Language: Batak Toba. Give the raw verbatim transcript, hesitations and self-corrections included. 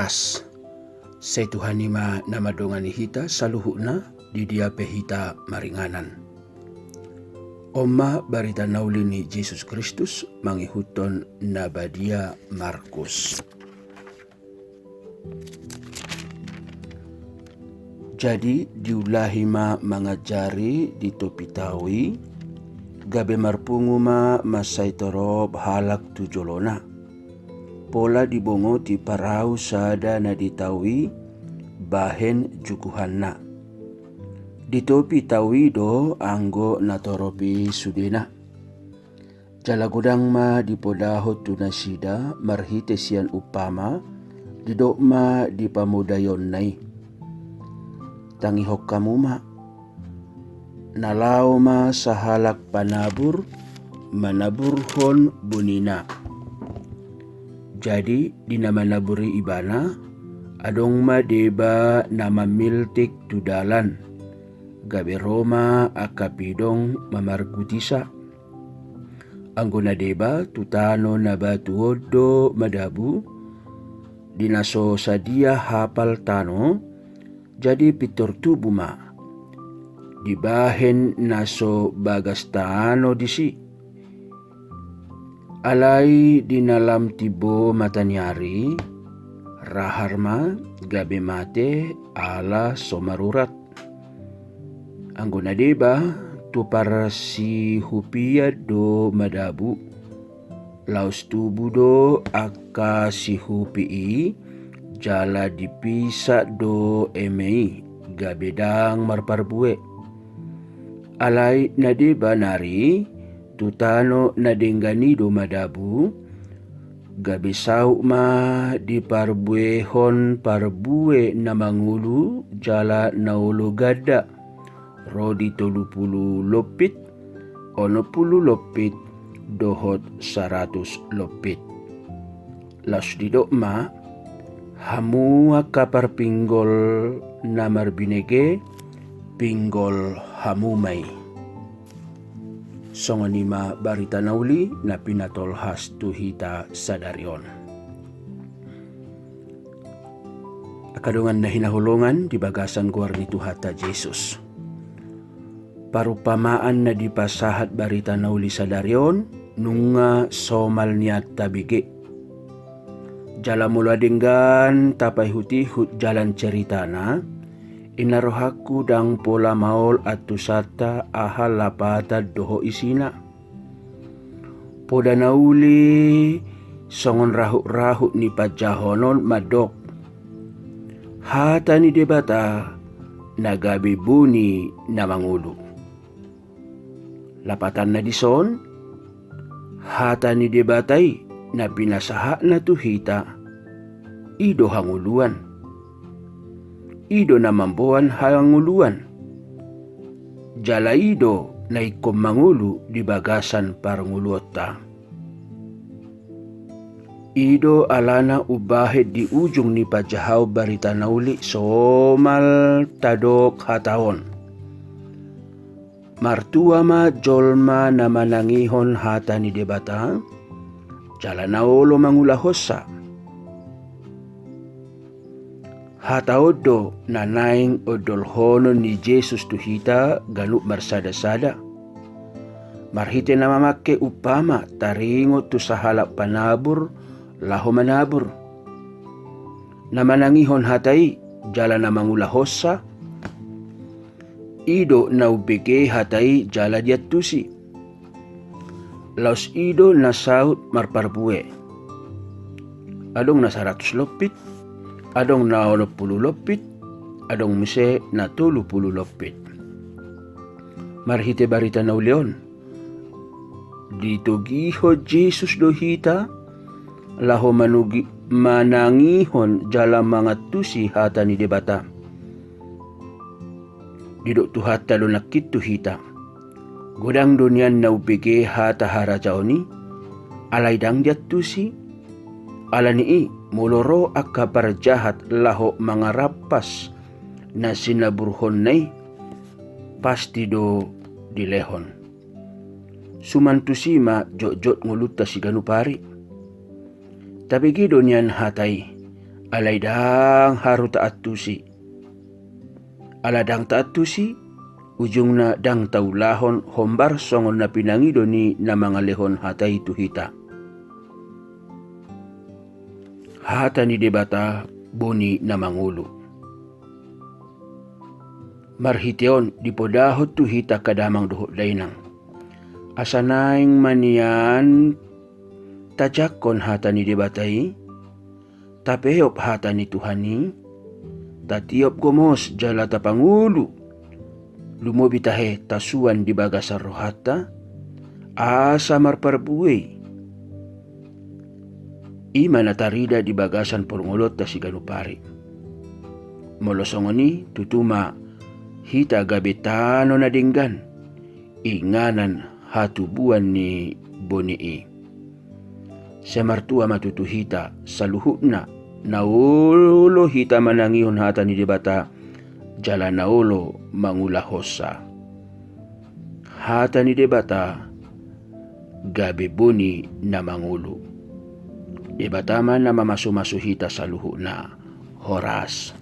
As. Sai Tuhan i ma na mandongani hita saluhutna, di dia pe hita maringanan. On ma barita na uli ni Jesus Kristus mangihuthon na badia Markus. Jadi diulahi ma mangajari di topi tao i, gabe marpungu ma mansai torop halak tu jolona. Pola dibongoti parau sada na di tao i bahen jukuhanna. Di topi tao i do anggo na torop i sudena. Jala godang ma dipodahon tu nasida marhite sian umpama, didok ma di pamodaionna i. Tangihon hamu ma, na laho ma sahalak panabur manaburhon bonina. Jadi di na manabur i ibana, adong ma deba na mamiltik tu dalan, gabe ro ma angka pidong mamargutisa. Anggo na deba tu tano na batu on do madabu, di na so sadia hapal tano, jadi pintor tubu ma, dibahen na so bagas tano disi. Alai di na lam timbo mataniari, rahar ma, gabe mate ala so marurat. Anggo na deba, tu parsihupian do madabu. Laos tubu do angka sihupi i, jala dipisak do eme i, gabe ndang marparbue. Alai na deba nari, tu tano na denggan i do madabu, gabe saut ma diparbuehon parbue na mangolu jala na olo ganda, ro di tolu pulu lompit, onom pulu lompit, dohot saratus lompit. Laos didok ma, hamu angka parpinggol na marbinege, pinggol hamu ma i. Songon i ma barita na uli na pinatolhas tu hita sadari on. Angka dongan na hinaholongan di bagasan goar ni Tuhanta Jesus. Parumpamaan na dipasahat barita na uli sadari on, nunga somal nian tabege. Jala molo denggan tapaihut-ihut jalan ceritana, inna rohangku ndang pola maol antusanta aha lapatan dohot isina. Poda na uli songon rahut-rahut ni panjahon on mandok, hata ni Debata na gabe boni na mangolu. Lapatanna dison, hata ni Debata i na pinasahatna tu hita, i do hangoluan. I do na mamboan hangoluan. Jala i do na ingkon mangolu di bagasan parngoluonta. I do alana umbahen di ujung ni panjahaon barita na uli somal tadok hata on. Martua ma jolma na manangihon hata ni Debata, jala na olo mangulahonsa. Hata on do na naeng ondolhonon ni Jesus tu hita ganup marsada-sada. Marhite na mamangke umpama taringot tu sahalak panabur laho manabur. Na manangihon hata i jala na mangulahonsa, i do na umbege hata i jala diantusi. Laos i do na saut marparbue. Adong na saratus lompit, adong na onom pulu lompit, adong muse na tolu pulu lompit. Marhite barita na uli on, ditogihon Jesus do hita laho manugi-, manangihon jala mangantusi hata ni Debata. Didok Tuhanta do nangkin tu hita. Godang do nian na umbege hata harajaon i, alai ndang diantusi. Ala ni i, molo ro angka parjahat laho mangarampas na sinaburhonna i, pasti do dilehon. Suman tusi ma jotjot ngolunta siganup ari. Tabege do nian hata i, Alai ndang haru taantusi. Ala ndang taantusi, ujungna ndang taulahon hombar songon na pinangido ni na mangalehon hata i tu hita. Hata ni Debata boni na mangolu. Marhite on dipodahon tu hita angka damang dohot dainang, asa naeng ma nian tajangkon hata ni Debata i, tapeop hata ni Tuhan i, tatiop gomos jala tapangolu, lumobi tahe tasuan di bagasan rohanta, asa marparbue i. I ma na tarida di bagasan parngoluonta siganup ari. Molo songon i, tutu ma hita gabe tano na denggan, inganan hatubuan ni boni i. Sai martua ma tutu hita saluhutna, na olo hita manangihon hata ni Debata, jala na olo mangulahonsa. Hata ni Debata gabe boni na mangolu. Debata ma na mamasumasu hita saluhutna. Horas.